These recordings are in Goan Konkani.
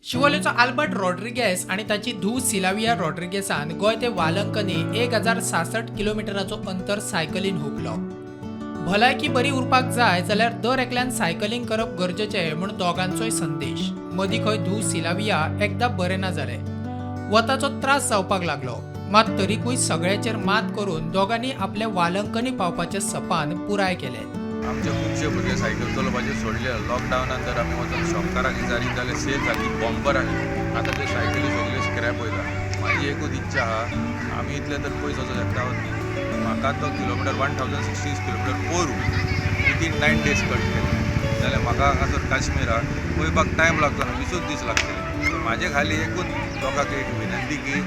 शिवोलेचो आल्बर्ट रॉड्रिगेस आनी ताची धूव सिलाविया रॉड्रिगेसान गोंय ते वालंकनी 1066 किलोमिटराचो अंतर सायकलीन हुपलो. भलायकी बरी उरपाक जाय जाल्यार दर एकल्यान सायकलींग करप गरजेचें म्हूण दोगांचोय संदेश. मदीं खंय धूव सिलाविया एकदां बरें ना जालें, वताचो त्रास जावपाक लागलो, मात तरीकूय सगळ्याचेर मात करून दोगांनी आपलें वालंकनी पावपाचें सपान पुराय केलें. आमचे खुबशे भुरगे सायकल चलोवपाचें सोडले. लॉकडावनान जर आमी वचून शॉपकाराक विचारीत जाल्यार सेल सारकी बंपर आसली. आतां त्यो सायकली सगल्यो स्क्रॅप वयता. म्हाजी एकूच इच्छा आहा, आमी इतले तर पयस वचूंक शकता न्ही. म्हाका तो kilometre 1060 kilometre पोरू Nitin 9 days cut केले जाल्यार म्हाका हांगासर काश्मीराक वयपाक टायम लागचो ना, 20 दीस लागतले. म्हाजे खाली एकूच लोकांक एक विनंती की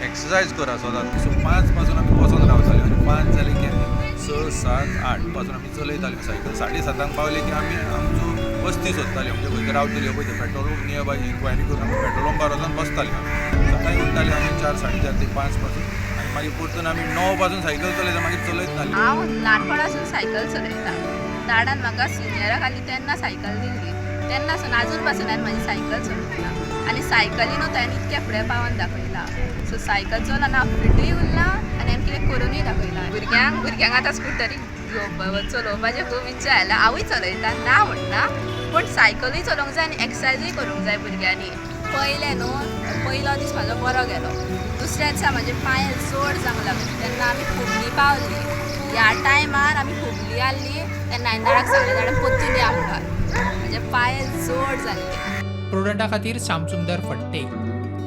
एक्सरसायज करा सदांच. सो 5 पासून आमी बसोन रावताले आनी 5 जाले की आमी 6, 7, 8 पासून आमी चलयताले सायकल. 7:30 पावले की आमी आमचो वस्ती सोदताले, म्हणजे खंय रावतली पळय ते petrol pump nearby inquiry करून आमी पेट्रोल पंपार वचून बसताले. आमी सकाळी उठताले आमी 4, 4:30 ते 5 पासून आनी मागीर परतून आमी 9 पासून सायकल चलयता, मागीर चलयत नासले. हांव ल्हानपणासून सायकल चलयता. डाडान म्हाका सिनियराक आसली तेन्ना सायकल दिल्ली, तेन्नासून आजून पासून हांवें म्हाजी सायकल सोडूंक ना आनी सायकलीनूच हांवें इतक्या फुडें पावोन दाखयलां. सो सायकल चलोवन हांव फिटूय उरलां आनी हांवें कितें करुनूय दाखयलां. भुरग्यांक आतां स्कुटरी घेवपा चलोवपाची खूब इच्छा आयल्या. हांवूय चलयता, ना म्हणना, पूण सायकलूय चलोवंक जाय आनी एक्सरसायजूय करूंक जाय भुरग्यांनी. पयलें न्हू, पयलो दीस म्हाजो बरो गेलो, दुसऱ्या दिसा म्हाजे पांय जोड जावंक लागले. तेन्ना आमी हुबली पावली. ह्या टायमार आमी हुबली आसली तेन्ना हांवें डाडाक सांगलें, डाडा परतून या म्हणून. म्हाजे पांय जोड जाल्ले. प्रुडंटा खातीर श्यामसुंदर फडते.